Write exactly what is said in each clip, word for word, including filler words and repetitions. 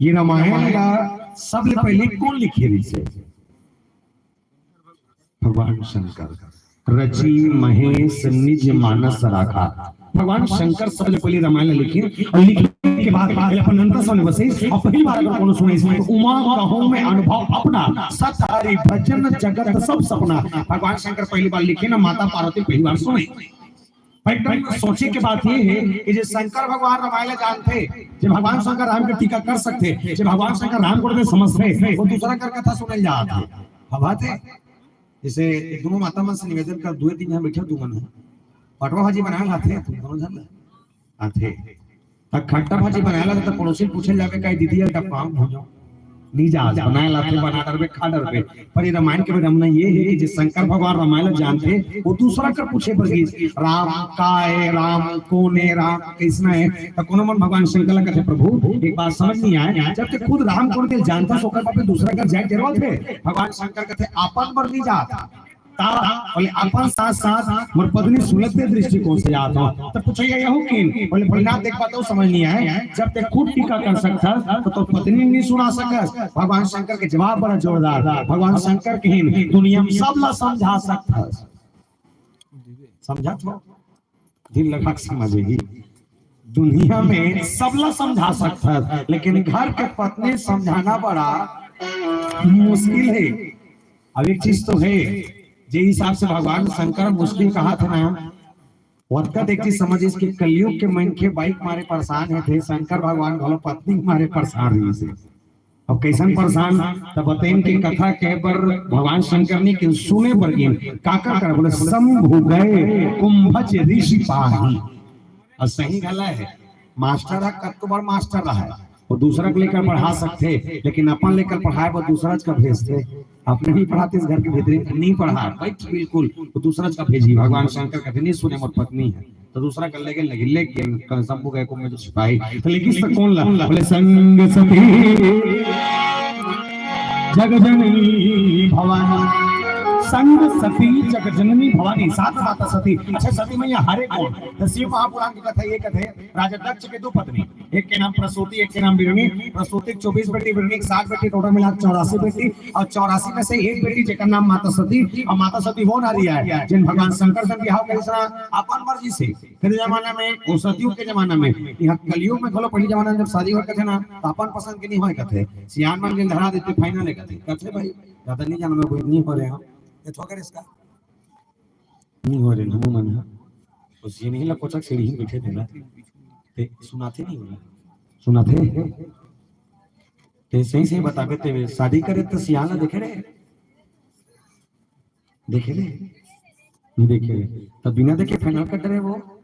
ये रामायण ला सबले पहले कौन लिखे रहिस हे? भगवान शंकर। रचि महेश निज मानस राखा। भगवान शंकर सबले पहले रामायण ला लिखे अउ लिखे के बाद, बाद अपन अंत समय बसे अउ पहली बार अगर कोनो सुने तो उमा कहूँ मैं अनुभव अपना, सत हरि भजन जगत सब सपना। भगवान शंकर पहली बार लिखे ना, माता पार्वती पहली बार सुने। एकदम सोचे के बात ये हे कि जे शंकर भगवान रामायण ला जानथे, जे भगवान शंकर राम के टीका कर सकथे, जे भगवान शंकर राम को समझथे, वो दूसरा कर कथा सुने जात हे। अब बात हे, जैसे दोनों माता मन से निवेदन कर, दुए तीन झन बैठे दू मन हे, पटवा भाजी बनाए लाथे, तुम दोनों झन ला आथे। त खट्टा भाजी बनाए ला त पड़ोसी पूछे जाबे, "का दीदी, ये डब्बा में भूजो?" नहीं जा, बनाए लाथे, बना डरबे, खा डरबे। पर ये रामायण के विडम्बना ये हे कि जे शंकर भगवान रामायण ला जानथे, वो दूसरा कर पूछे बर गिस, "राम का हे, राम कौन हे, राम कैसना हे?" त कोनो मन भगवान शंकर ला कथे, "प्रभु, एक बात समझ नहीं आए, जब ते खुद राम कौन के जानथस, ओकर बारे दूसरा कर जाए जरूरत हे?" भगवान शंकर कथे, "अपन बर नहीं जात।" ता बोले, "अपन साथ साथ मोर पत्नी सुनत के दृष्टिकोण से जात हूँ।" तो पूछे, "ये हो किन?" बोले, "भोलेनाथ, देख बात तो समझ नहीं आए, जब ते खुद टीका कर सकथस तो तोर पत्नी नहीं सुना सकस।" भगवान शंकर के जवाब बड़ा जोरदार। भगवान शंकर कहिन, "दुनिया में सब ला समझा सकथस।" समझा तो दिल लगा के समझेगी। दुनिया में सब ला समझा सकथस, लेकिन घर के पत्नी समझाना बड़ा मुश्किल हे। अब एक चीज तो हे, जे हिसाब से भगवान शंकर मुश्किल कहाथे ना, ओतका एक चीज समझिस कि कलयुग के मनखे बाइक मारे परेशान हे थे, शंकर भगवान घलो पत्नी मारे परेशान रहिस हे। अब कैसन परेशान? तब बतेन के कथा कहे बर भगवान शंकर नहीं कि सुने बर गिन। काकर कर बोले, "शंभु गए कुंभज ऋषि पाही।" अउ सही घला हे, मास्टर ह कतको बड़ मास्टर रहा हे, वो दूसरा के लेकर पढ़ा सकथे, लेकिन अपन लेकर पढ़ाए बर दूसरा का भेजथे। अपने नहीं पढ़ाते इस घर के भीतरी नहीं पढ़ा, बैठ बिल्कुल, वो दूसरा का भेजी। भगवान शंकर कथे, "नहीं सुने, मोर पत्नी हे।" तो दूसरा कर लेके लगी, लेके शंभु गए कुंभ में जो सिपाही, तो लेकिस तो कौन ला? बोले, "संग सती जग जननी भवानी।" संग सती जग जननी भवानी, साथ माता सती। अच्छा, सती मैया हरे कौन? तो शिव महापुराण की कथा ये कथे, राजा दक्ष के दो पत्नी, एक के नाम प्रसूति, एक के नाम बिरनी। प्रसूति के चौबीस बेटी, बिरनी के सात बेटी, टोटल मिला के चौरासी बेटी। अउ चौरासी में से एक बेटी जेकर नाम माता सती, अउ माता सती वो नारी हे, जिन भगवान शंकर से बिहाव करिस ना अपन मर्जी से। पहले जमाना में, वो सतयुग के जमाना में, यहाँ कलयुग में घलो पहली जमाना में जब शादी होय कथे ना, तो अपन पसंद के नहीं होय कथे, सियान मन के धरा देथे, final हे कथे, कथे भाई, ज्यादा नहीं जाना मैं, कोई नहीं हो रहे हम, ये ठोकर इसका। नहीं हो रहे, नमो मन ह। उस ये नहीं लकोचक सीढ़ी ही बैठे थे ना। ते सुनाथे नहीं होला। सुनाथे? ते सही सही बताबे ते शादी करे तो सियान ला देखे रहे? देखे रहे? नहीं देखे रहे। तब बिना देखे final कर रहे वो।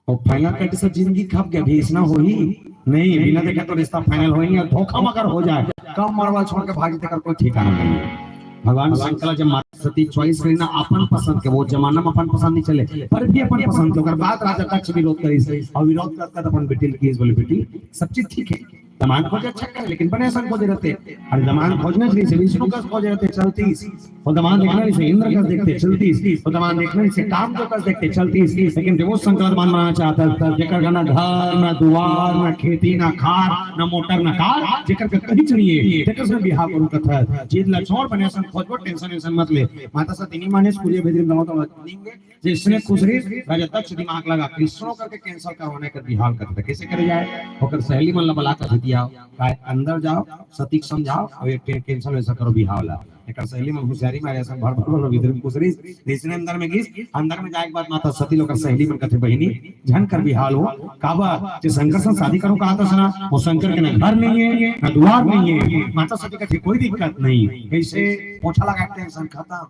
अउ final कटे से जिंदगी खप गया, अभी ऐसना होही नहीं, बिना देखे तो रिश्ता final होही नहीं। अउ धोखा मगर हो जाए, कब मरवा छोड़ के भाग जाथे, तेकर कोई ठिकाना नहीं हे। भगवान शंकर जब माता सती choice करिस ना अपन पसंद के, वो जमाना में अपन पसंद नहीं चले, पर भी अपन पसंद के, ओकर बाद राजा दक्ष विरोध करिस, अउ विरोध करत करत अपन बेटी ल किहिस, बोले, "बेटी, सब चीज ठीक हे, जमाना खोजे अच्छा करे, लेकिन बने असन खोजे रहते, अरे जमाना खोजना चाहिए, विष्णु कस खोजे रहते, चलतीस।" वो दमान देखना नहीं से इंद्र कस देखते चलतीस, वो दमान देखना नहीं से काम जो कस देखते चलतीस, लेकिन देवो शंकर दमान माना चाहता है, जेकर का ना घर, ना दुआर, ना खेती, ना खार, ना मोटर, ना कार, जेकर का कहीं चाहिए, तेकर से बिहाव करूँ कथा। जिद ला छोड़, बने असन खोजबो, tension वेंशन मत ले। माता सती नहीं माने, कुरिया भेज रही, तो मानेंगे। जैसने खुश रही, राजा दक्ष दिमाग लगा, कृष्णो करके cancel करवाने कर बिहाव करते, कैसे करे जाए? ओकर सहेली मन ला बला कर दिया, काय अंदर जाओ, सती के समझाओ, अउ एक cancel वैसा करो बिहाव ला। एकर सहेली मन होशियारी मारे असन भर भर भर भीतरी में खुसरिस, जइसने अंदर में गिस, अंदर में जाए के बाद माता सती ल ओकर सहेली मन कथे, "बहिनी, झन कर बिहाव हो, काबर जे शंकर संग शादी करो कहत हस ना, वो शंकर के ना घर नहीं हे, ना दुआर नहीं हे।" माता सती कथे, "कोई दिक्कत नहीं।" कैसे? पोछा लगा के tension खतम।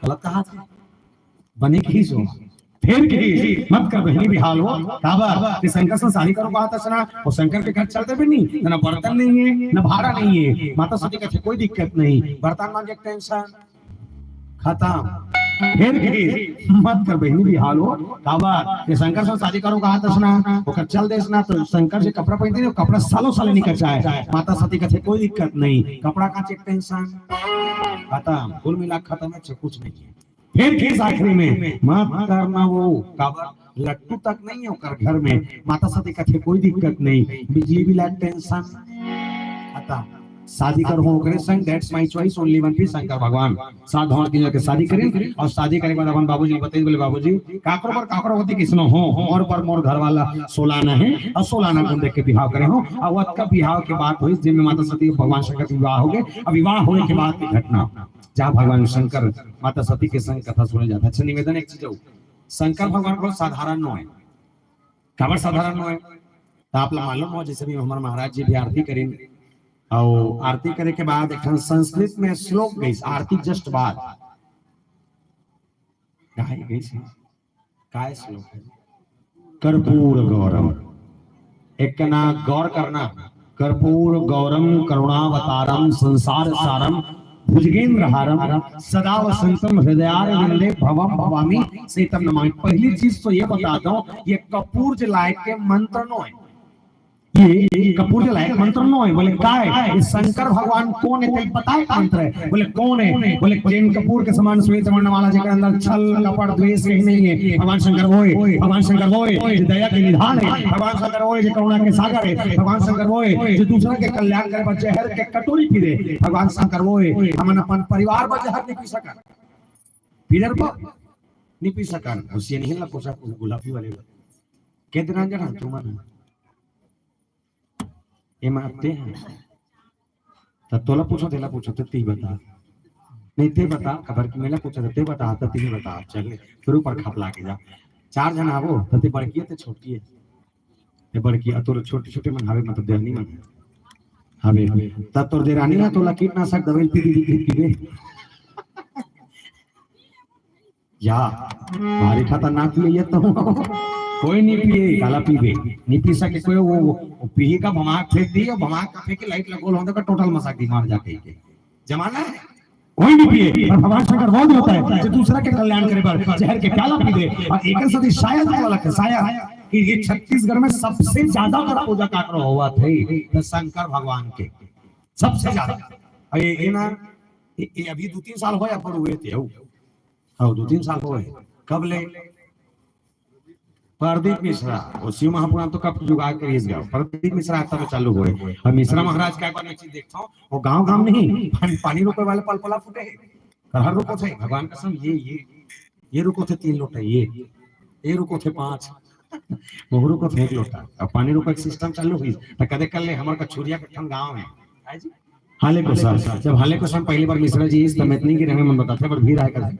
गलत कहा था। बने कहिस ओ। फेर कहिस, "मत कर बहिनी बिहाव हो, काबर जे शंकर संग शादी करो कहत हस ना, वो शंकर के घर चल देबे नहीं, ना बर्तन नहीं हे, ना भाड़ा नहीं हे।" माता सती कथे, "कोई दिक्कत नहीं, बर्तन मांजे के tension खतम।" फेर कहिस, "मत कर बहिनी बिहाव हो, काबर जे शंकर संग शादी करो कहत हस ना, ओकर चल देस ना, तो शंकर जे कपड़ा पहिनथे ना, वो कपड़ा सालों साल नहीं कचाय।" माता सती कथे, "कोई दिक्कत नहीं, कपड़ा कांचे के tension खतम।" कुल मिला के खतम हे, कुछ नहीं हे। फेर कहिस आखिरी में, "मत करना वो, काबर लट्टू तक नहीं हे ओकर घर में।" माता सती कथे, "कोई दिक्कत नहीं, बिजली बिल के tension शादी करहूं ओकरे संग, that's my choice, only one piece Shankar भगवान। सात भंवर तीन जन के शादी करिन और शादी करे के बाद अपन बाबूजी ल बताइस, बोले, "बाबूजी, काकरो बर काकरो होती किसनो हो, मोर बर मोर घर वाला सोलाना है और सोलाना को देख के बिहाव करे हो।" और ओतका बिहाव के बात होइस, जेमे माता सती भगवान शंकर के विवाह हो गए। अब विवाह होए के बाद की घटना, जहाँ भगवान शंकर माता सती के संग कथा सुने जाता। अच्छा, निवेदन एक चीज हो, शंकर भगवान को साधारण नो है, काबर साधारण नो है? तो आप ला मालूम हो, जैसे भी हमारे महाराज जी भी आरती करें और आरती करे के बाद एक ठन संस्कृत में श्लोक गई आरती just बाद, गाय गई, काय श्लोक है? कर्पूर गौरम। एक ना गौर करना, कर्पूर गौरम करुणावतारम संसार सारम भुजगेंद्र हारम सदा वसंतम हृदयारविंदे भवम भवामी सीतम नमामि। पहली चीज तो ये बता दो, ये कपूर जलाए के मंत्र नो है। ये कपूर जलाए के मंत्र नो है। बोले, "काय? ये शंकर भगवान कौन है, तेल बताए का मंत्र है।" बोले, "कौन है?" बोले, "जेन कपूर के समान श्वेत वर्ण वाला, जेकर अंदर छल, कपट, द्वेष कहीं नहीं है, भगवान शंकर वो है, भगवान शंकर वो है, जो दया के निधान है, भगवान शंकर वो है, जो करुणा के सागर है, भगवान शंकर वो है, जो दूसरा के कल्याण करे बर जहर के कटोरी पी दे, भगवान शंकर वो है।" हमन अपन परिवार बर जहर नहीं पी सकन, पी डरबो, नहीं पी सकन। और सियनहिन ला पूछा, गुलाबी वाले ला, "के दिन आ जाना तुमन?" एमा ते ह। त तोला पूछो, तेला पूछो, त ती बता। नहीं, ते बता, काबर कि मेला पूछो, त ते बता, त ती बता। चल, फिर ऊपर खप लागे जा। चार झन आबो, त ते बड़की है, ते छोटकी है। ते बड़की, आ तोर छोटे-छोटे मन हावे, मतलब देरानी मन हावे। त तोर देरानी ह, तोला कीटनाशक दवाई पी, पी, पी, पी, पी। या, भारी खतरनाक पिए ये तो। कोई नहीं पिए, काला पीबे। नहीं पी सके कोई, वो, वो, वो पिए का भमाक फेंक दी, और भमाक का फेंक के लाइट लगोल होंगे का टोटल मसाक दी मार जाके के। जमाना है, कोई नहीं पिए, पर भगवान शंकर वो भी होता है, जो दूसरा के कल्याण करे बर जहर के प्याला पी दे। और एक साथ ही शायद वो अलग है, शायद कि ये छत्तीसगढ़ में सबसे ज्यादा अगर पूजा काकरो हुआ थे, तो शंकर भगवान के सबसे ज्यादा। और ये, ये ना, ये, ये अभी दो तीन साल हो या पर हुए थे, हो। हाँ, दो तीन साल हो गए। कब ले? प्रदीप मिश्रा, वो शिव महापुराण तो कब जुगाड़ के इस गया। प्रदीप मिश्रा आता तो चालू हुए। और मिश्रा महाराज क्या बात मैं चीज देखता हूँ, वो गांव गांव नहीं, पानी, पानी रुके वाले पल पला फूटे हैं। हर रुको थे, भगवान कसम, ये, ये, ये रुको थे तीन लोटे, ये, ये रुको थे पांच, वो रुको थे एक लोटा। अब पानी रुको एक सिस्टम चालू हुई, तो कदे कर ले, हमारे कछुरिया के ठन गांव है। है जी? हाले को सर, जब हाले को सर पहली बार मिश्रा जी इस तमेतनी की रंग में बताते, पर भीड़ आए कर।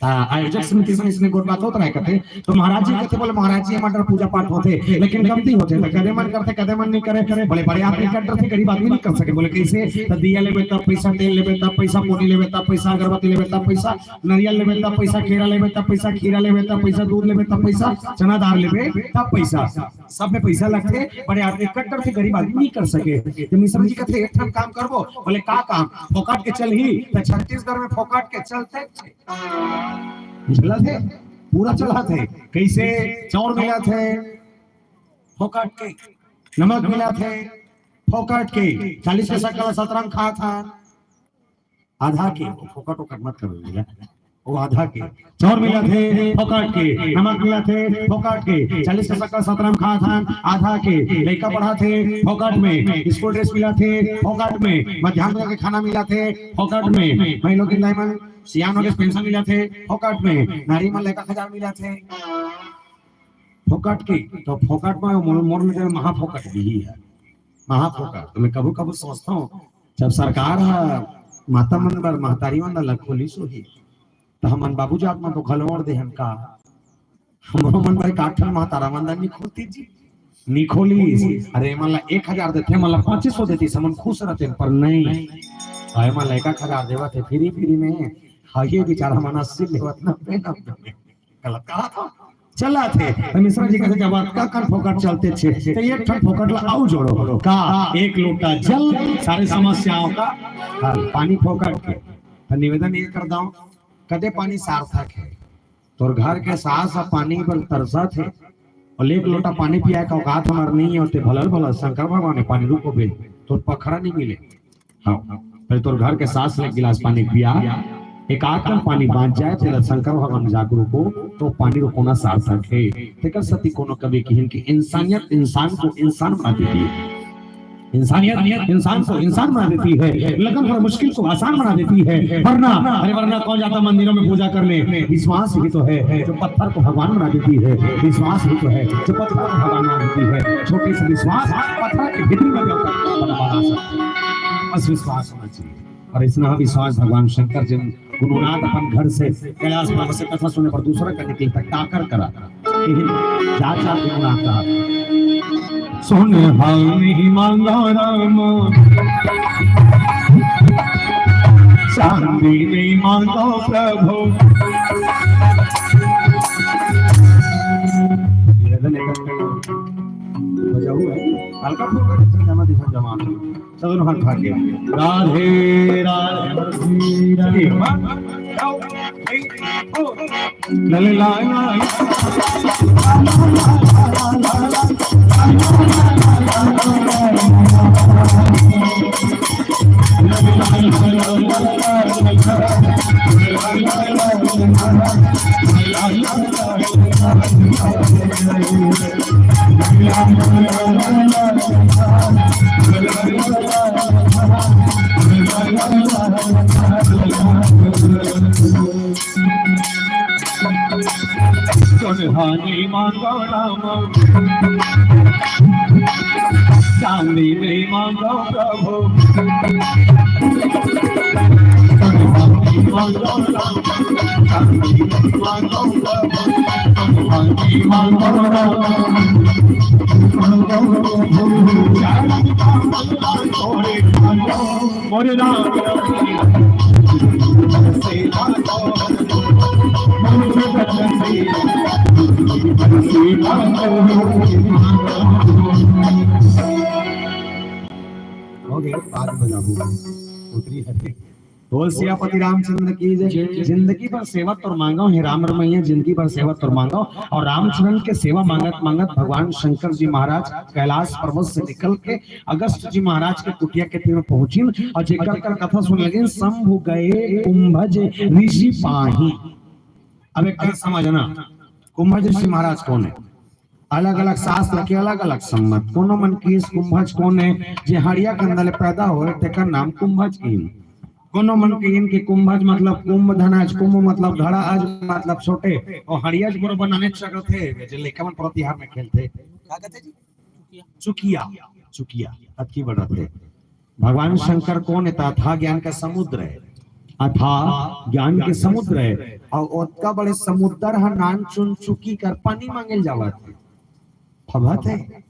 आ, आयोजक समिति से इसने गोठ बात होत रहे करते, तो महाराज जी कहते, बोले, "महाराज जी, हमारे पूजा पाठ होते, लेकिन गलती होते, तो कदे मन करते, कदे मन नहीं करे, करे।" बोले, "बड़े आदमी कर डरते, गरीब आदमी नहीं कर सके।" बोले, "कैसे?" "तो दिया लेबे तब पैसा, तेल लेबे तब पैसा, पोनी लेबे तब पैसा, अगरबत्ती लेबे तब पैसा, नरियल लेबे तब पैसा, केरा लेबे तब पैसा, खीरा लेबे तब पैसा, दूध लेबे तब पैसा, चना दाल लेबे तब पैसा, सब में पैसा लगते, बड़े आदमी कर डरते, गरीब आदमी नहीं कर सके।" तो मिश्रा जी कहते, "एक ठन काम करबो।" बोले, "का काम?" "फोकट के चलही।" तो छत्तीसगढ़ में फोकट के चलते, चलत हे, पूरा चलत हे। कैसे? चाउर मिलत हे फोकट के, नमक मिलत हे फोकट के, चालीस के शक्कर सतरंग खात हन आधा के, फोकट ओकट मत करो भैया, वो आधा के। चाउर मिलत हे फोकट के, नमक मिलत हे फोकट के, चालीस के शक्कर सतरंग खात हन आधा के, लइका पढ़त हे फोकट में, स्कूल ड्रेस मिलत हे फोकट में, मध्यान्ह के खाना मिलत हे फोकट में, महिला के दाई मन सियान हो गए, पेंशन मिलत हे फोकट में, नारी मन लइका खजार मिलत हे फोकट के। तो फोकट में मोर, मोर नजर में महाफोकट भी है, महाफोकट। तो मैं कभू कभू सोचता हूँ, जब सरकार ह माता मन बर, महतारी मन ला खोलिस होही, तो हमन बाबू जात मन तो घलोड़ दे हम का, हमरो मन बर एक आठ ठन महतारा मन ला नहीं खोलती जी, नहीं खोलिस। अरे, एमन ला एक हजार देते, एमन ला पच्चीस सौ देती, हमन खुश रहते, पर नहीं। अरे, एमन ला एक एक हजार देवत हे फ्री फ्री में। हाँ, ये बेचारा मन अस्सी लेवत, नब्बे, नब्बे में। गलत कहा था। चला थे, तो मिश्रा जी कहते, "जब आपका कन फोकट चलते थे, तो ये ठन फोकट ला आऊ जोड़ो।" का? एक लोटा जल, सारी समस्याओं का हल। पानी फोकट के। तो निवेदन ये कर दो, कदे पानी सार्थक है। तोर घर के सास ह पानी बर तरसत हे, अउ एक लोटा पानी पियाए का औकात हमार नहीं है, ते भलल भलल शंकर भगवान हे पानी रुको बे, तोर पखरा नहीं मिले। हाँ, पहले तोर घर के सास ले एक गिलास पानी पिया, एक आध कन पानी बाँच जाए, तेला शंकर भगवान जाके रुको, तो पानी रुकोना सार्थक हे। तेकर सेती कोनो कवि किहिन कि इंसानियत इंसान को इंसान बना देती है। इंसानियत इंसान को इंसान बना देती है, लगन और मुश्किल को आसान बना देती है। वरना, अरे वरना कौन जाता मंदिरों में पूजा करने? विश्वास ही तो है जो पत्थर को भगवान बना देती है, विश्वास ही तो है जो पत्थर को भगवान बना देती है। छोटे से विश्वास पत्थर के भीतर में भी अपना बना सकता है। बस विश्वास होना चाहिए। और इतना विश्वास भगवान शंकर जी गुरुनाथ अपन घर से कैलाश पर्वत से कथा सुने पर दूसरा कन्या के लिए ताकर करा। यही जा जा गुरुनाथ कहा। सुन हानि मांगा राम, चांदी नहीं मांगा प्रभु। बजाऊ है, हल्का फुल्का जमा दिखा जमा। चलो, हाथ उठा के। राधे, राधे, राधे। एक बार, जाओ, एक, ओ, ला, ला, ला, ला। सुन हानि मांगो राम, चांदी नहीं मांगो प्रभु। सुन हानि मांगो राम, चांदी नहीं मांगो प्रभु। सुन हानि मांगो राम, मांगो प्रभु। चांदी का मंगल तोरे मांगो। मोरे राम। हो गया, बाद में बजाऊंगा। उतरी है। बोल सियापति रामचंद्र की जय। जिंदगी भर सेवा तोर मांगो हे राम रमैया, जिंदगी भर सेवा तोर मांगो। और रामचंद्र के सेवा मांगत मांगत भगवान शंकर जी महाराज कैलाश पर्वत से निकल के अगस्त जी महाराज के कुटिया के तीर में पहुंचिन और जेकर कर कथा सुन लगिन, शंभु गए कुंभज ऋषि पाही। अब एक बात समझना, कुंभज ऋषि महाराज कौन है? अलग-अलग शास्त्र के अलग-अलग सम्मत। कोनो मन किहिस कुंभज कोन हे, जे हड़िया कंदा ले पैदा होय, तेकर नाम कुंभज किहिन। कोनो मन किहिन कि कुंभज मतलब कुंभ धनाज, कुंभ मतलब घड़ा, अज मतलब छोटे, अउ हड़िया ज बरोबर नाने चकरथे, जे लइका मन परतिहार में खेलथे। का कथे जी? चुकिया, चुकिया, अतकी बड़ रथे। भगवान शंकर कोन हे? त अथाह ज्ञान के समुद्र हे, अथाह ज्ञान के समुद्र हे। अउ ओतका बड़े समुद्र ह नान चुन चुकी कर पानी मांगे ल जावत हे। फभत हे,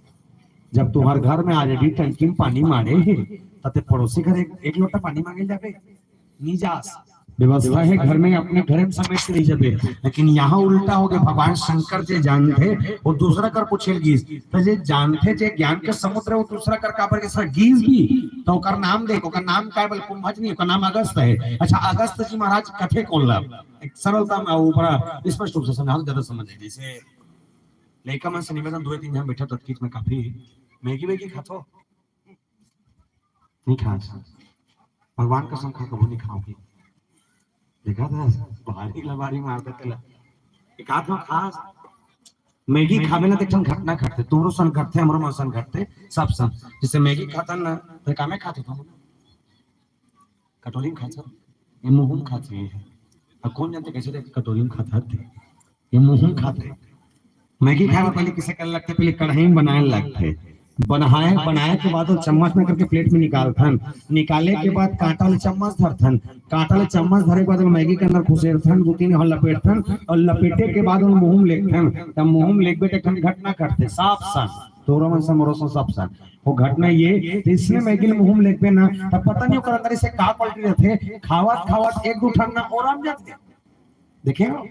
जब तुंहर घर में already टंकी में पानी माड़े हे, त तें पड़ोसी घर एक, एक लोटा पानी मांगे ल जाबे? नी जास। व्यवस्था हे घर में, अपने घर में समेट के ले जाबे। लेकिन यहाँ उल्टा हो गया, भगवान शंकर जे जानथे, वो दूसरा कर पूछे ल गिस। त जे जानथे, जे ज्ञान के समुद्र हे, वो दूसरा कर काबर के सर गिस भी, त ओकर नाम देख, ओकर नाम काय बोले, कुंभज नहीं, ओकर नाम अगस्त हे। अच्छा, अगस्त जी महाराज कथे कोन ला? एक सरलता में, वो बड़ा स्पष्ट रूप से समझा, ज्यादा समझ आही। जैसे लइका मन से निवेदन, दो तीन झन बैठे ततकीच में काफी मैगी वैगी खाथो? नहीं खास। भगवान कसम खा कभू नहीं खाओगे। देखा था, भारी लबारी मारता तेला। एक आध बार खास। मैगी खाबे ना, त एक ठन घटना घटथे, तोरो सन घटथे, हमरो मन सन घटथे, सब सन। जैसे मैगी खाथन ना, त कामे खाथे तुम? कटोरी में खाथन, ये मुंह में खाथे। अब कौन जानते कैसे देख कटोरी में खाता है, ये मुंह में खाथे। मैगी खाए में पहले किसे करे लगथे? पहले कढ़ाई में बनाए लगथे। बनाए, बनाए के बाद वो चम्मच में करके प्लेट में निकालथन। निकाले के बाद कांटा ले चम्मच धरथन। कांटा ले चम्मच धरे के बाद वो मैगी के अंदर खुसेरथन, दो तीन बार लपेटथन अउ लपेटे के बाद वो मुंह में लेगथन। तब मुंह में लेगबे त एक ठन घटना घटथे, साफ सन, तोरो मन सन, मोरो सन, सब सन। वो घटना ये, त इसने मैगी ल मुंह में लेगबे ना, त पता नहीं ओकर अंदर इसे का quality रथे, खावत खावत एक दू ठन ना ओरम जाथे। देखे हो?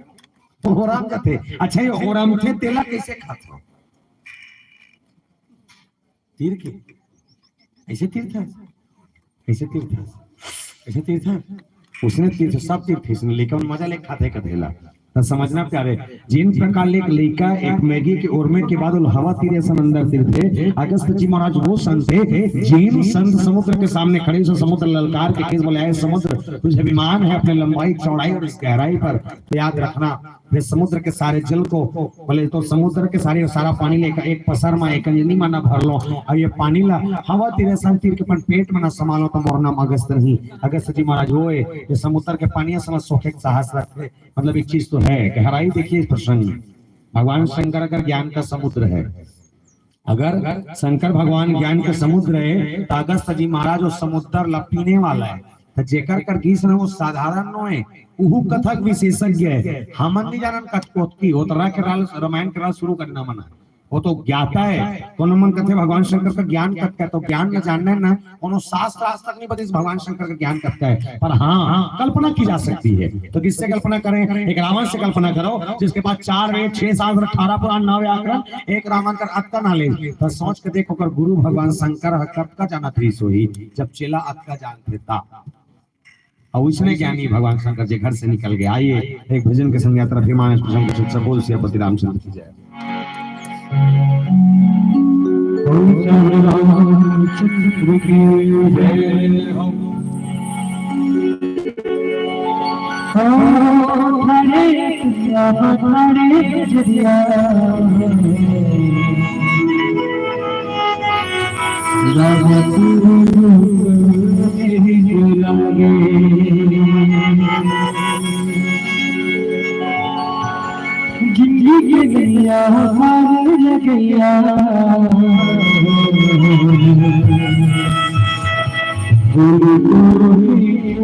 तो ओरम जाथे। अच्छा, ये ओरमथे तेला कैसे खाथो? तीर के? ऐसे तीरथे? ऐसे तीरथे? ऐसे तीरथे? उसने तीरथे, सब तीरथे, इसने लइका मन मजा ले खाथे कथेला। त समझना प्यारे, जिन प्रकार ले एक लइका एक मैगी के ओरमे के बाद वो हवा तीरे सन अंदर तीरथे, अगस्त जी महाराज वो संत हे, जिन संत समुद्र के सामने खड़े, उस समुद्र ललकार के केस बोले, "आए समुद्र, तुझे अभिमान है अपने लंबाई, चौड़ाई और इस गहराई पर, तो याद रखना, वे समुद्र के सारे जल को, बोले तो समुद्र के सारे, सारा पानी लेकर एक पसर मा, एक अंजनी मा ना भर लो, अउ ये पानी ला हवा तीर, असन तीर के अपन पेट मा ना समा लो, त मोर नाम अगस्त नहीं। अगस्त जी महाराज होए, ये समुद्र के पानी असन सोखे के साहस रखथे। मतलब एक चीज तो है, गहराई देखिए इस प्रसंग में। भगवान शंकर अगर ज्ञान का समुद्र है, अगर शंकर भगवान ज्ञान के समुद्र है, त अगस्त जी महाराज वो समुद्र ला पीने वाला है। त जेकर कर गीस ना वो साधारण नो है, उहू कथा के विशेषज्ञ है। हमन नहीं जानन कत-, कोत की, वो तो रह के राल, रामायण के राल शुरू करना मना। वो तो ज्ञाता है। कोनो मन कथे भगवान शंकर का ज्ञान कत का, तो ज्ञान न जानना है ना, कोनो शास्त्र आज तक नहीं बतिस भगवान शंकर का ज्ञान कतका है, पर हाँ, कल्पना की जा सकती है। तो किससे कल्पना करें? एक रावण से कल्पना करो, जिसके पास चार वेद, छह शास्त्र, अठारह पुराण, नौ व्याकरण, एक रामायण का अतका knowledge। तो सोच के देखो, अगर गुरु भगवान शंकर ह कतका जानत रहिस होही, जब चेला अतका जानथे ता। और उसने ज्ञानी भगवान शंकर जी घर से निकल गए। आइए, एक भजन के संग यात्रा फिर मानस प्रसंग के उत्सव बोल सियापति रामचंद्र की जय। बोल श्री रामचंद्र की जय हो। ओ हरे कृष्णा, हरे कृष्णा। राम गुरु लागे। जिंदगी के नैया पार लगैया। गुरु गोविंद।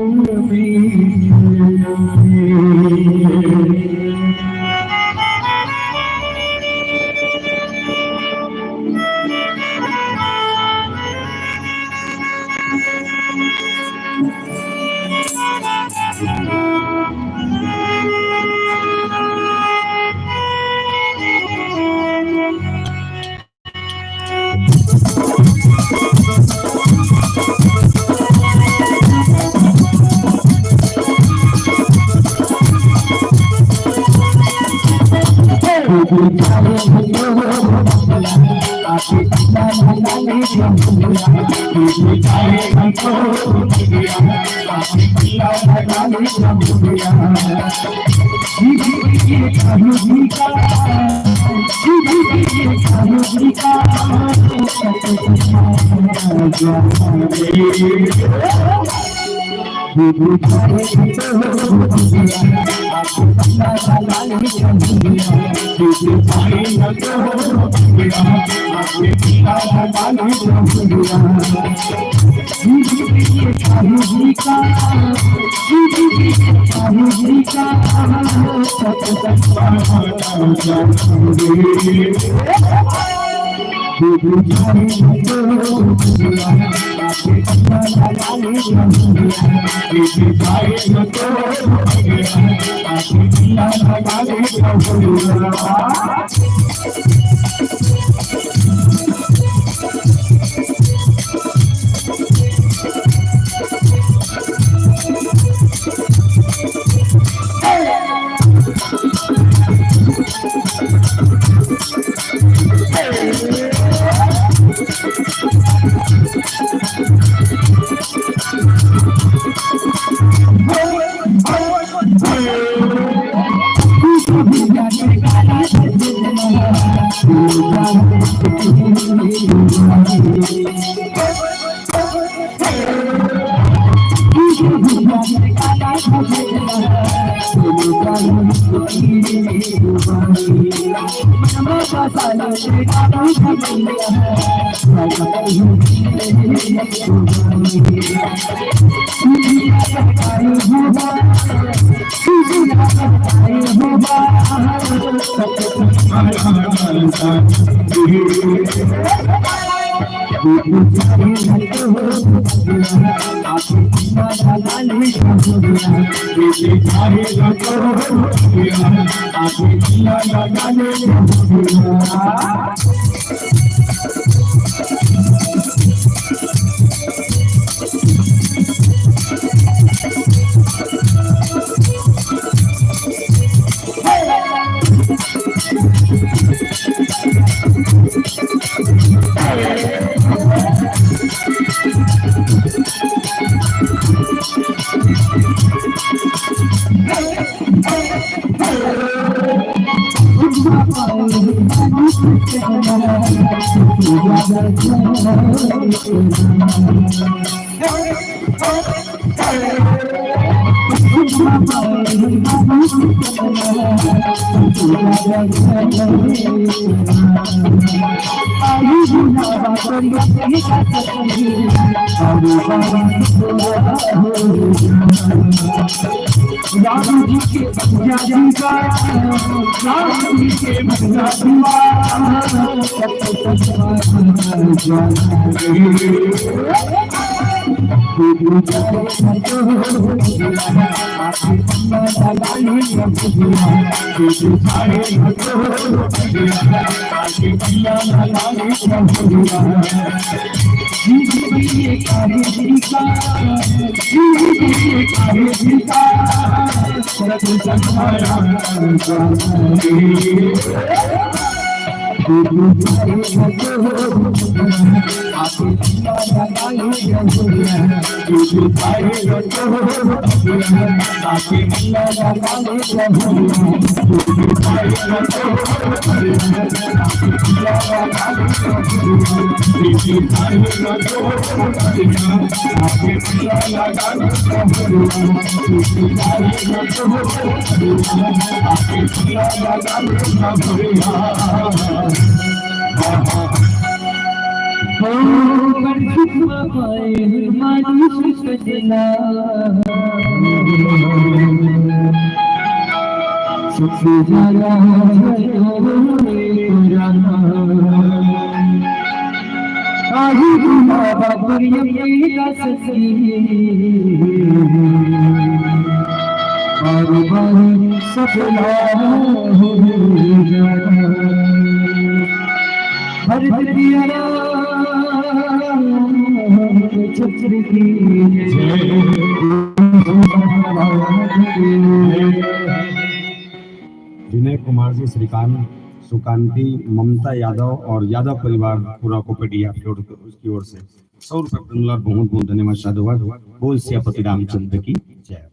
विनय कुमार जी, श्रीकांत, सुकांति, ममता यादव और यादव परिवार पूरा कोपेडिया की ओर से सौ रुपए का बहुत बहुत धन्यवाद, साधुवाद। बोल सियापति रामचंद्र की जय।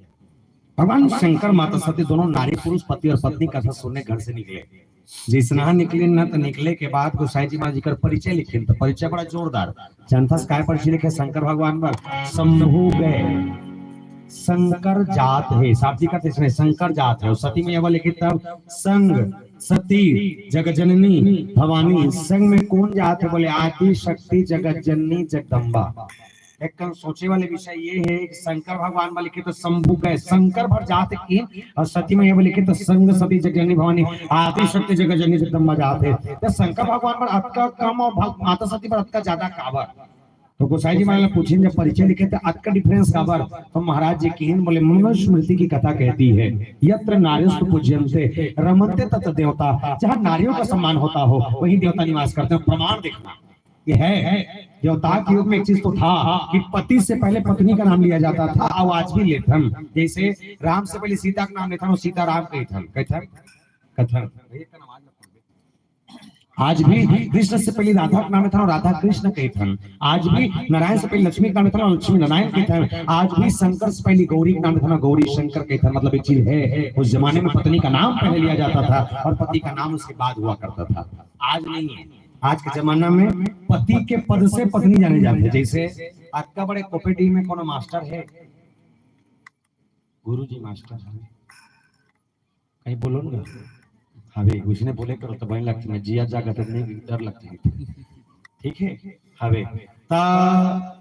भगवान शंकर माता सती दोनों नारी पुरुष पति और पत्नी कथा सुनने घर से निकले। जैसनहा निकले ना, तो निकले के बाद गोसाई जी महाराज जी कर परिचय लिखे, तो परिचय बड़ा जोरदार। जानथस काय परिचय लिखे शंकर भगवान बर? शंभु गए, शंकर जात हे। साफ जी का इसने शंकर जात हे। और सती मैया बर लिखे तब संग सती जगजननी भवानी। संग में कौन जात हे? बोले आदि शक्ति जगत जननी जगदम्बा। एक कन सोचे वाले विषय ये हे कि शंकर भगवान बर लिखे तो शंभु गए, शंकर भर जात हे किहिन, और सती मैया बर लिखे तो संग सती जगजननी भवानी, आदि शक्ति जगजननी जगदम्बा जात हे। तो शंकर भगवान बर अतका कम और भग-, माता सती बर अतका ज्यादा काबर? तो गोसाई जी महाराज पूछिन, जब परिचय लिखे तो अतका difference काबर? तो महाराज जी किहिन, बोले मनुस्मृति की कथा कहती है, यत्र नार्यस्तु पूज्यन्ते रमन्ते तत्र देवता, जहाँ नारियों का सम्मान होता हो वहीं देवता निवास करते हैं। प्रमाण देखना, ये है। देवता के युग में एक चीज तो था कि पति से पहले पत्नी का नाम लिया जाता था, और आज भी लेथन। जैसे राम से पहले सीता का नाम लेथन, और सीता राम कहिथन, कहिथन, कथन। आज भी कृष्ण से पहले राधा का नाम लेथन, और राधा कृष्ण कहिथन। आज भी नारायण से पहले लक्ष्मी का नाम लेथन, और लक्ष्मी नारायण कहिथन। आज भी शंकर से पहले गौरी का नाम लेथन, और गौरी शंकर कहिथन। मतलब एक चीज है, उस जमाने में पत्नी का नाम पहले लिया जाता था और पति का नाम उसके बाद हुआ करता था। आज नहीं है। आज के जमाना में पति के पद से पत्नी जाने जाते हैं। जैसे अतका बड़े कोपेडी में कोनो मास्टर है, गुरुजी मास्टर है, कहीं बोलो ना। हाँ भाई, उसने बोले करो तो बने लगती है, जिया जागत नहीं, डर लगती है। ठीक है, हाँ भाई। ता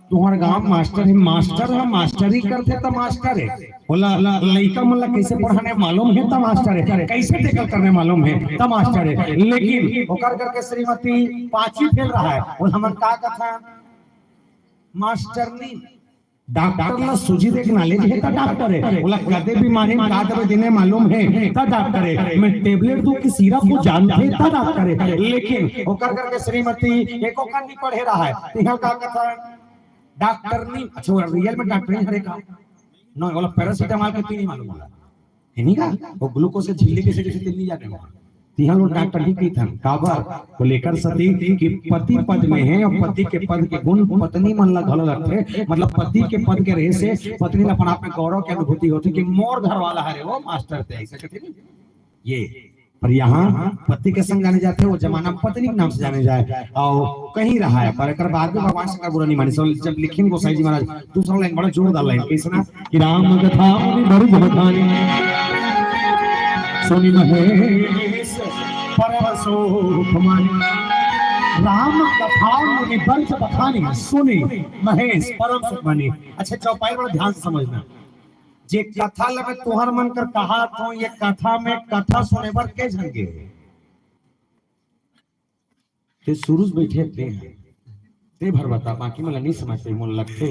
तुम्हारे गांव मास्टर है, मास्टर है, मास्टरी करथे त मास्टर है। बोला लइका मन ला कैसे पढ़ाने मालूम है त मास्टर है, कैसे टैकल करने मालूम है त मास्टर है। लेकिन ओकर करके श्रीमती पांचवी फेल रहा है, बोला हमन का कथा मास्टरनी। डॉक्टर ला सूजी दे के नॉलेज है त डॉक्टर है, ओला कदे बीमारी में का दवाई देने मालूम है त डॉक्टर है, मैं टेबलेट दूं कि सिरप वो जानथे त डॉक्टर है। लेकिन ओकर करके श्रीमती एको कन नहीं पढ़े रहा है, तिहा का कथा डॉक्टर नहीं, अच्छा वो रियल में डॉक्टर नहीं हरे का? नो, ओला पैरासिटामोल के पी नहीं मालूम होला। है नहीं का? वो ग्लूकोज के झिल्ली के से जैसे तेल नहीं जाने वाला। तिहा लोग डॉक्टर ही कहिथन, काबर? बोले एकर सती कि पति पद में है और पति के पद के गुण पत्नी मन ला घलो लगथे, मतलब पति के पद के रहे से पत्नी ला अपन आप में गौरव के अनुभूति होथे कि मोर घर वाला हरे वो मास्टर थे, ऐसे कहते नहीं? ये पर यहाँ पति के संग जाने जाथे, वो जमाना में पत्नी के नाम से जाने जाए, और कहीं रहा है, पर एकर बाद में भगवान शंकर बुरा नहीं माने। सब जब लिखिन गोसाई जी महाराज, दूसरा लाइन बड़ा जोरदार लाइन, कैसना कि राम कथा मुनि बरज बखानी, सुनि महेश परम सुख मानी। राम कथा मुनि बरज बखानी, सुनि महेश परम सुख मानी। अच्छा, चौपाई बड़ा ध्यान से समझना। जे कथा ल मैं तुहर मन कर कहात हूँ, ये कथा में कथा सुने बर के झन गे? ते सुरुज बैठे ते हैं, ते भर बता, बाकी मन ला नहीं समझ पाई। मोला लगथे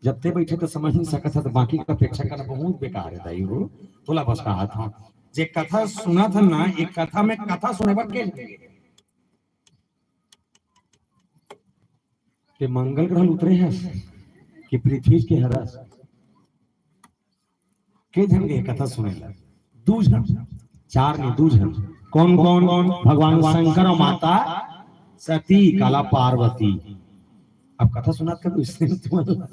जब ते बैठे तो समझ नहीं सकत है, तो बाकी का अपेक्षा करना बहुत बेकार है दाई हो। तोला बस कहात हूँ, जे कथा सुनत हन ना, एक कथा में कथा सुने बर के झन गे? ते मंगल ग्रह ल उतरे हस कि पृथ्वी के हरस? के झन गे कथा सुने ला? दू झन, चार नहीं, दू झन। कौन कौन? भगवान शंकर और माता सती, काला पार्वती। अब कथा सुनात का कोई इसने तुम्हारा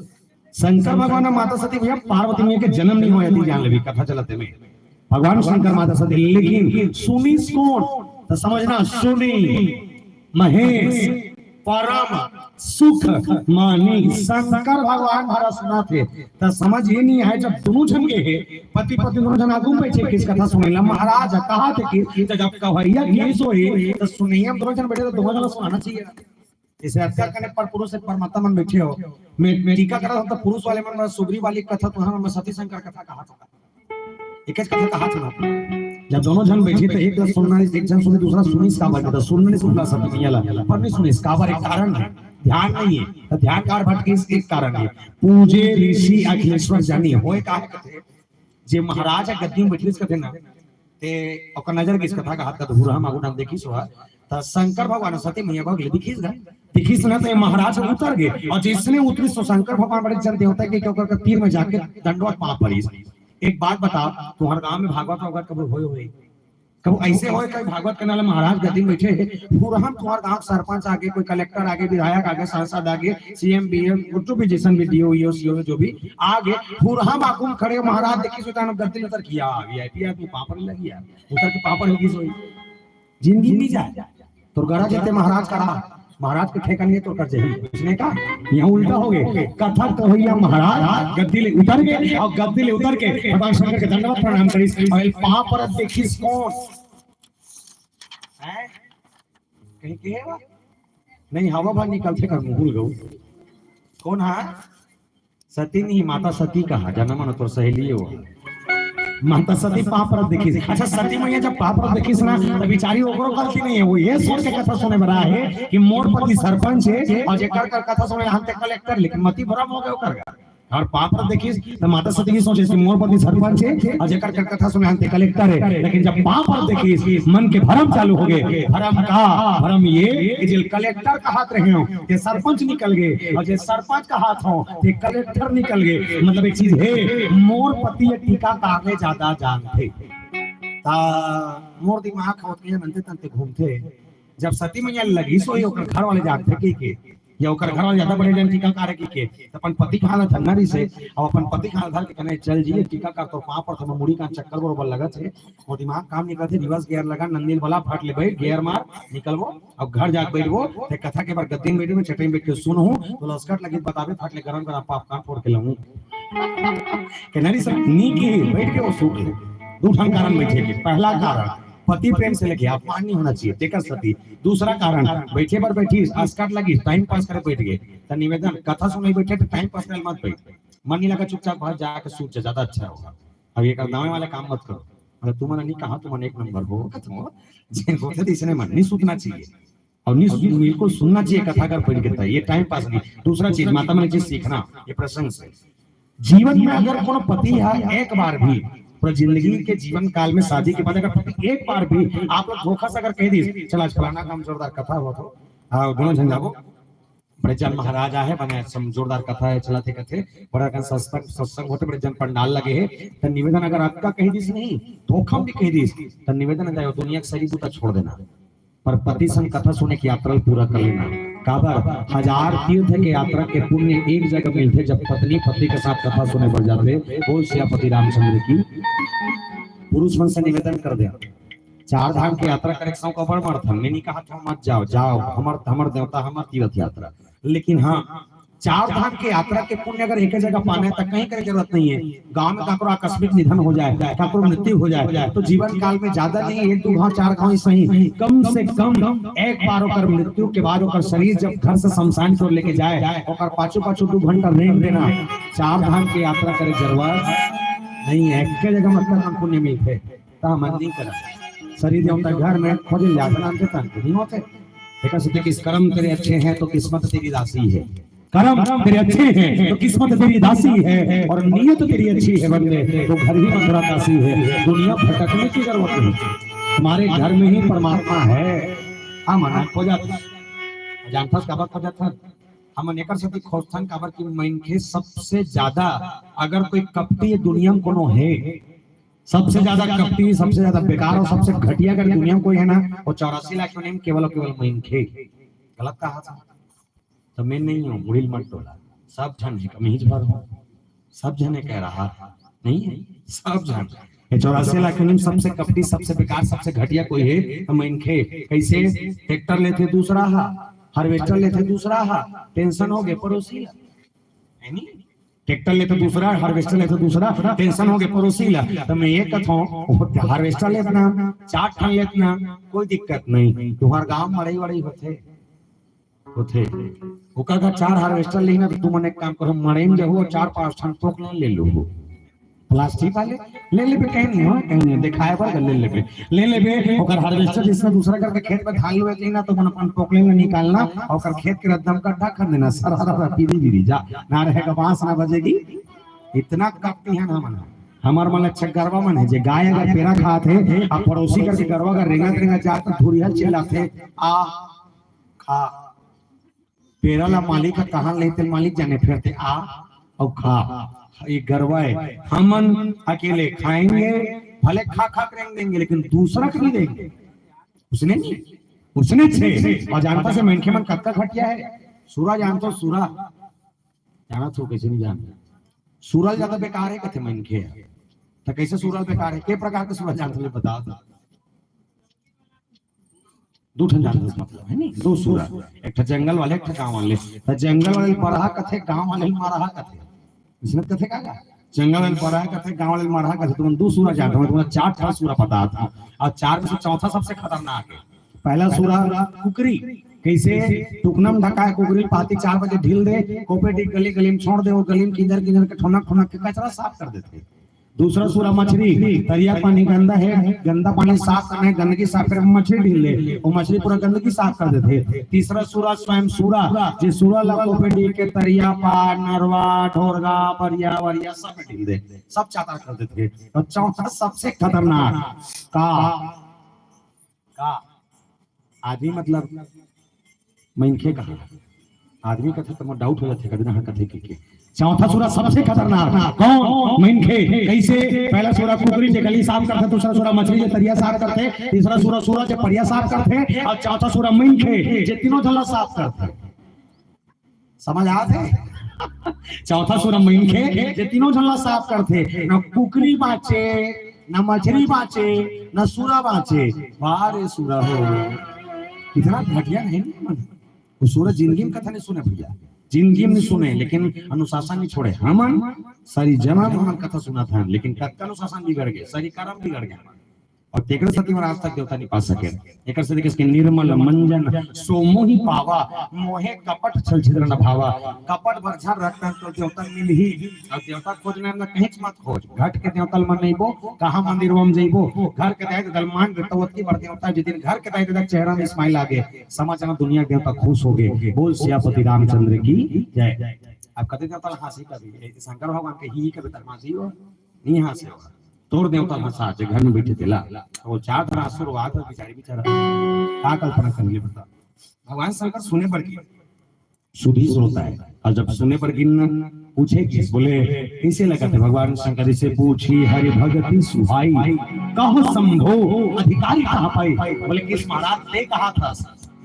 शंकर भगवान और माता सती भैया, पार्वती मैया के जन्म नहीं होया थी, जान लेबे कथा चलत में। भगवान शंकर माता सती, लेकिन सुनिस कौन? तो समझना, सुनि महेश परम सुख मानी। शंकर भगवान भरा सुनाथे, त समझ ये नहीं है, जब दोनों झन गे हे, पति पत्नी दोनों झन आगू में बैठे किस कथा सुने ला, महाराज कहा थे कि जब कवैया केस होही, तो सुनैया में दोनों झन बैठे, तो दोनों झन सुनाना चाहिए। जैसे अतका कने पर पुरुष एक परमात्मा मन बैठे हो, मैं, मैं टीका करा था, तो पुरुष वाले मन, मैं सुगरी वाली कथा, तो हम सती शंकर कथा कहा था। एक कथा कहा था ना, जब दोनों झन बैठे तो एक झन सुनना, एक झन सुने, दूसरा सुनिस काबर, तो सुनने सुनना सब दुनिया ला, पर नहीं सुनिस काबर, एक कारण है, ध्यान नहीं है। तो ध्यान कार भटकिस, एक कारण है। पूजे ऋषि अखिलेश्वर जानी होय का है कथे, जे महाराज ह गद्दी में बैठिस कथे ना, ते ओकर नजर गिस कथा कहात कथे, हुरहा मागू नाम देखिस होहा, त शंकर भगवान सती मैया भगले दिखिस गा, दिखिस ना, ते महाराज उतर गे, और जिसने उतरिस तो शंकर भगवान बड़े जन देवता के, के ओकर तीर में जाके दंडवत पाँव परिस। एक बात बता, तुम्हारे गांव में भागवत वागवत कबो होय होय? कबो ऐसे होय कहीं भागवत करने वाला महाराज गद्दी में बैठे हे, पूरा हम तुम्हारे गांव सरपंच आगे, कोई कलेक्टर आगे, विधायक आगे, सांसद आगे, सीएम बीएम, जो भी जैसन भी डीओ ईओ सीओ जो भी आगे, पूरा हम आगू में खड़े महाराज देखिस होता ना, गद्दी उतर किया, वीआईपी आदमी पापड़ लग गया, उतर के पापड़ होगी सोई, जिंदगी नहीं जाए। तोर गरज हे ते महाराज करा, महाराज के ठेका नहीं है तोर कर जही। इसने का यहाँ उल्टा हो गए, कथा कवैया महाराज गद्दी ले उतर गए और गद्दी ले उतर के भगवान शंकर के दंडवत प्रणाम करिस और पाँव परत देखिस कौन? हैं? कहीं के हे वा? नहीं, हवा बाहर निकलथे कर मुहुल गऊ। कौन हा? सती नहीं, माता सती कहा, जाना मन तोर सहेली हो। माता सती पाँव परत देखिस। अच्छा, सती मैया जब पाँव परत देखिस ना, तो बिचारी ओकरो गलती नहीं है, वो ये सोच के कथा सुने बर आए हे कि मोर पति सरपंच हे और जेकर कर कथा सुने हम ते कलेक्टर, लेकिन मति भरम हो गए ओकर। और पाँव परत देखिस, तो माता सती भी सोचे कि मोर पति सरपंच हे और जेकर कर कथा सुने हम ते कलेक्टर हे, लेकिन जब पाँव परत देखिस, मन के भरम चालू हो गए। भरम का? भरम ये कि जे ल कलेक्टर कहात रहे हो, ते सरपंच निकल गए, और जे सरपंच कहात हो, ते कलेक्टर निकल गए। मतलब एक चीज हे, मोर पति ये टीका कार ले ज्यादा जानथे। ता मोर दिमाग होत के मनते तनते घूमथे। जब सती मैया लगिस होही ओकर घर वाले जागथे कहिके, या ओकर घर वाले ज्यादा बड़े जन टीका कार हे कहिके, त अपन पति के हाथ धरना रहिसे, अउ अपन पति के हाथ धर के कहना, "चल जी, टीका कार तोर पाँव परत हे, मुड़ी का चक्कर बरोबर लगत हे, वो दिमाग काम नहीं करथे, reverse gear लगा, नंदी ल बला, फट ले बैठ, gear मार, निकलबो।" अब घर जाके बैठबो, ते कथा के बर गद्दी में बैठबो, चटई में बैठ के सुनहूं, तो लसकट लगी बताबे, फट ले गरम गरम popcorn फोड़ के लाऊं। के नारी सब नी के बैठ के वो सुन ले। दू ठन कारण बैठे के। पहला कारण, पति प्रेम से लेके अपमान नहीं होना चाहिए, तेकर सती। दूसरा कारण, बैठे बर बैठी, असकट लगी, time pass करे बैठ गए। त निवेदन, कथा सुने बैठे तो time pass करे मत बैठ। मन नहीं लगा, चुपचाप घर जाके सूत जा, ज्यादा अच्छा होगा। अब ये कर दावे वाला काम मत करो। मतलब तुमन नहीं कहा, तुमन एक नंबर हो, कथो, जे होथे तो इसने मन नहीं सूतना चाहिए। और नहीं सुन, बिल्कुल सुनना चाहिए कथा अगर पढ़ के तो, ये time pass नहीं। दूसरा चीज, माता मन एक चीज सीखना, ये प्रशंस है। जीवन में अगर कोनो पति है एक बार भी, पूरा जिंदगी के जीवन काल में शादी के बाद अगर पति एक बार भी आप लोग धोखा से अगर कह दी, "चल आज फलाना काम जोरदार कथा हो तो, हाँ, दोनों झन जाबो, बड़े जन महाराज आहे, बने सम-, जोरदार कथा है, चलत हे कथे, बड़ा कन सत्संग, सत्संग होते, बड़े जन पंडाल लगे है," तो निवेदन अगर आपका कह दीस नहीं, धोखा में भी कह दीस, तो निवेदन है, दुनिया के सारी बूता छोड़ देना। पर पति संग कथा सुने के यात्रा ल पूरा कर लेना। काबर हजार तीर्थ के यात्रा के पुण्य एक जगह मिलथे, जब पत्नी पति के साथ कथा सुने बर जाथे। बोल सियापति रामचंद्र की। पुरुष मन से निवेदन कर दे, चार धाम के यात्रा करे के सौंक बड़ मरथन, मैं नहीं कहा था मत जाओ, जाओ, हमर हमर देवता, हमर तीर्थ यात्रा। लेकिन हाँ, चार धाम के यात्रा के पुण्य अगर एक जगह पाना है तो कहीं करे जरूरत नहीं है। गांव में काकरो आकस्मिक निधन हो जाए, काकरो मृत्यु हो जाए, तो जीवन काल में ज्यादा नहीं, एक दो घाव, चार घाव ही सही, कम से कम एक बार ओकर मृत्यु के बाद ओकर शरीर जब घर से शमशान की ओर लेके जाए, ओकर पाछू पाछू दो घंटा रेंग देना। चार धाम के यात्रा करे जरूरत नहीं है, एक जगह मतलब हम पुण्य मिलते, तो हम नहीं करा। शरीर देवता घर में खोजे जाते, नाम के तन नहीं होते। देखा सोचे कि कर्म तेरे अच्छे हैं तो किस्मत तेरी दासी है, कर्म तेरे अच्छे हैं तो किस्मत तेरी दासी है, और नीयत तेरी अच्छी है बंदे, तो घर ही मथुरा काशी है। दुनिया भटकने की जरूरत नहीं, तुम्हारे घर में ही परमात्मा है। हाँ, मना खोजा, जानथस काबर खोजत हन? हमन एकर सेती खोजथन काबर कि मनखे सबसे ज्यादा, अगर कोई कपटी दुनिया में कोनो है, सबसे ज्यादा कपटी, सबसे ज्यादा बेकार और सबसे घटिया अगर दुनिया में कोई है ना, वो चौरासी लाख योनि में केवल और केवल मनखे। गलत कहा था? तो मैं नहीं हूँ, उड़ील मत टोला, सब झन है, कमीज भर हो, सब झन है कह रहा नहीं है, सब झन। ये चौरासी लाख योनि में सबसे कपटी, सबसे बेकार, सबसे घटिया कोई है तो मनखे। कैसे? ट्रैक्टर लेथे दूसरा हा, हार्वेस्टर लेथे दूसरा हा, टेंशन हो गए पड़ोसी ला, है नी? ट्रैक्टर लेथे दूसरा, हार्वेस्टर लेथे दूसरा, टेंशन हो गए पड़ोसी ला। तो मैं ये कथों, हार्वेस्टर लेतना, चार ठन लेतना, कोई दिक्कत नहीं, तुम्हार गांव मड़ई वड़ई होथे, होथे। ओकर घर चार हार्वेस्टर लेही ना, तो तुमन एक काम करो, मड़ई में जाहू और चार पांच ठन पोकलेन ले लूहू। प्लास्टिक वाले ले लेबे, कहीं नहीं हो, कहीं नहीं, दिखाए बर ले लेबे, ले लेबे। ओकर हार्वेस्टर जिसने दूसरा करके खेत में धान लुए कहीं ना, तो मन अपन पोकलेन में निकालना और ओकर खेत के रद्दा में गड्ढा कर देना, सरा सरा पीली पीली जा, ना रहेगा बांस ना बजेगी। इतना कपटी है ना मन। हमार मन अच्छा गरवा मन है, जे गाय अगर पेरा खात है, अब पड़ोसी करके गरवा अगर रेंगत रेंगत जात तो धुरिया चिल्लाथे, आ खा। पेरा ला मालिक ह कहाँ लेते, मालिक जाने, फिर ते आ अउ खा। ये गरवा है, हमन अकेले खाएंगे, भले खा खा के रेंग देंगे, लेकिन दूसरा को नहीं देंगे। उसने नहीं, उसने छे। और जानता से मनखे मन कतका घटिया है। सूरा जानता हो, सूरा? जानत हो, कैसे नहीं जानता? सूरा ज्यादा बेकार है, कथे मनखे है। तो कैसे सूरा बेकार है? के प्रकार के सूरा जानता हो, बताओ तो। दू ठन जानत हस, मतलब, है नी? दू सूरा, एक ठा जंगल वाले, एक ठा गांव वाले। त जंगल वाले बरहा कथे, गांव वाले मरहा कथे। इसमें कथे का, का? जंगल वाले बरहा कथे, गांव वाले मरहा कथे। तुमन दू सूरा जानत हो, तुमन चार ठा सूरा बतात हंव। और चार में से चौथा सबसे खतरनाक है। पहला सूरा कुकरी, कैसे? टुकना में ढकाए कुकरी, पाती चार बजे ढील दे, कोपे डी गली गली में छोड़ दे, वो गली में किंजर किंजर के ठोनक ठोनक के कचरा साफ कर देथे। दूसरा सूरा मछरी, तरिया पानी गंदा है, गंदा पानी साफ करना है, गंदगी साफ करे मछरी ढील ले, वो मछरी पूरा गंदगी साफ कर देथे। तीसरा सूरा स्वयं सूरा, जे सूरा ला कोपे डी के तरिया पार, नरवा, ढोरगा, बरिया, वरिया सब में ढील दे, सब चातर कर देथे। तो चौथा सबसे खतरनाक का, का आदमी, मतलब, मनखे कहा। आदमी कथे तो मोर डाउट हो जाथे, कभी ना कथे के, के। चौथा सूरा सबसे खतरनाक। कौन? मनखे। कैसे? पहला सूरा कुकरी जे गली साफ करथे, दूसरा सूरा मछरी जे तरिया साफ करथे, तीसरा सूरा सूरा जे परिया साफ करथे, और चौथा सूरा मनखे जे तीनों झन ला साफ करथे। समझ आत हे? चौथा सूरा मनखे जे तीनों झन ला साफ करथे, न कुकरी बांचे, न मछरी बांचे, न सूरा बांचे। वाह रे सूरा हो, इतना घटिया नहीं ना मन। वो सूरा जिंदगी में कथा नहीं सुने भैया, जिंदगी में नहीं सुने, लेकिन अनुशासन नहीं छोड़े। हमन सारी जन्म हमन कथा सुनत हन, लेकिन कतका अनुशासन बिगड़ गए, सारी कर्म बिगड़ गए। और तेकरे सेती आज तक देवता नहीं पा सके। एकर सेती कहिस कि निर्मल मंजन सो मोहि पावा, मोहे कपट छल छिद्र न भावा। कपट भर झन रखतन तो देवता मिलही, और देवता खोजना में कहीं मत खोज। घट के देवता ल मन नइबो, कहाँ मंदिर में जइबो? घर के दाई ददा ल मान देता, ओतकी बड़ देवता। जिस दिन घर के दाई ददा के चेहरा में smile आ गे, समझ जाना दुनिया के देवता खुश हो गए। बोल सियापति रामचंद्र की जय। अब कते देवता ल हंसी कभी, ए, शंकर भगवान के ही कभी तक हंसी हो, नहीं हंसे हो। तोर देवता हंसा जे घर में बैठे तेला, वो चार धरा आशीर्वाद हो, बेचारी बेचारा का कल्पना कर ले, बता। भगवान शंकर सुने बर गिन, सुधी श्रोता है, और जब सुने बर गिन न, पूछे किस, बोले, "कैसे लगत हे भगवान शंकर?" इसे पूछी हरि भगति सुहाई, कहो शंभो अधिकारी कहाँ पाई। बोले, "किस महाराज, ते कहा था,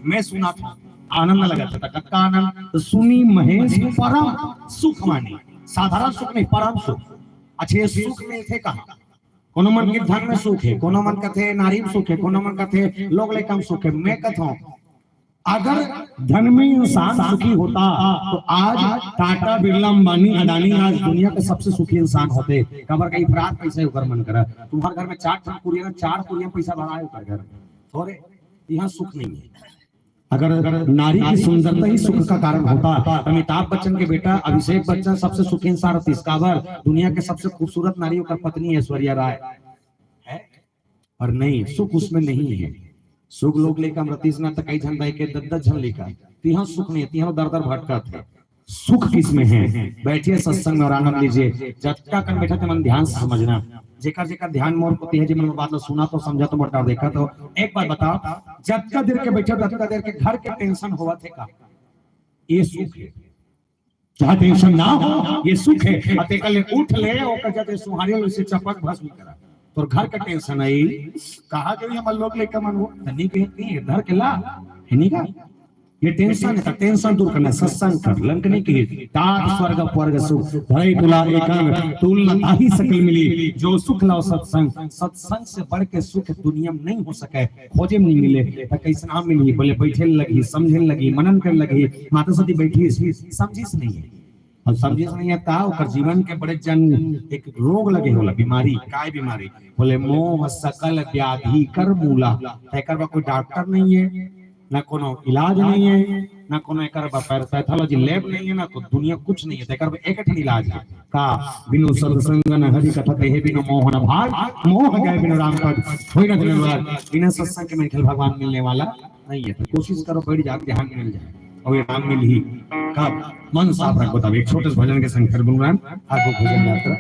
मैं सुना था, आनंद लगत हे।" त कतका आनंद? तो सुनी महेश परम सुख मानी, साधारण सुख नहीं, परम सुख। अच्छा, ये सुख मिलथे कहाँ? कोनो मन के धन में सुख हे, कोनो मन कथे नारी में सुख हे, कोनो मन कथे लोग लइका में सुख हे। मैं कथों, अगर धन में इंसान सुखी होता तो आज टाटा, बिरला, अंबानी, अडानी आज दुनिया के सबसे सुखी इंसान होते। काबर का इफरात पैसा हे ओकर मन करा। तुम्हार घर में चार ठन कुरिया, चार कुरिया पैसा भरा हे ओकर घर में, थोरे, यहाँ सुख नहीं है। अगर नारी की सुंदरता ही सुख का कारण होता तो अमिताभ बच्चन के बेटा अभिषेक बच्चन सबसे सुखी इंसान रहतीस। काबर? दुनिया के सबसे खूबसूरत नारी ओकर पत्नी ऐश्वर्या राय है। पर नहीं, सुख उसमें नहीं है। सुख लोग लइका में रहतीस ना, त कई झन दाई के दस दस झन लइका, तिहा सुख नहीं, तिहा दर दर भटकत हे। सुख किस में है? बैठिए सत्संग में और आनंद लीजिए। जतका कन बैठा ते मन ध्यान से समझना, जेकर जेकर ध्यान मोर कोति हे, जे मन बात ला सुना तो समझा तो मोटा देखा तो। एक बात बताओ, जतका देर के बैठा, जतका देर के घर के टेंशन होवत हे का? ये सुख है। जहाँ टेंशन ना हो, ये सुख है। अते कल उठ ले, ओकर जते सुहारी ले, उसे चपक भस्म करा। तोर घर का टेंशन आई, कहा जो ये मन लोग लइका मन हो, त नहीं कहे, नहीं, घर के ला, है नहीं का? ये टेंशन है, त टेंशन दूर करना, सत्संग कर, लंकनी की तात स्वर्ग अपवर्ग सुख, धरई तुला एक अंग, तुल न ताहि सकल मिली, जो सुख लाओ सत्संग। सत्संग से बढ़ के सुख दुनिया में नहीं हो सके, खोजे में नहीं मिले, त कैसन आम मिली? बोले, बैठे लगी, समझे लगी, मनन कर लगी, माता सती बैठी, समझिस नहीं है। अब समझिस नहीं है, त ओकर जीवन के बड़े जन एक रोग लगे होला, बीमारी, काय बीमारी? बोले, मोह सकल व्याधि कर मूला। त एकर बा कोई डॉक्टर नहीं है, ना कोनो इलाज नहीं है, ना कोनो एकर बा पैथ-, पैथोलॉजी लैब नहीं है, ना को दुनिया कुछ नहीं है। त एकर बा एक ठन इलाज है का? बिनु सत्संग न हरि कथा, तेहे बिनु मोह न भाग, मोह गए बिनु राम पद, होई न धन्यवाद। बिना सत्संग के में भगवान मिलने वाला नहीं है। तो कोशिश करो, बैठ जाओ, ध्यान मिल जाए और ये राम मिल ही। कब? मन साफ रखो। तब एक छोटे से भजन के संग फिर गुणगान, आगू भजन यात्रा।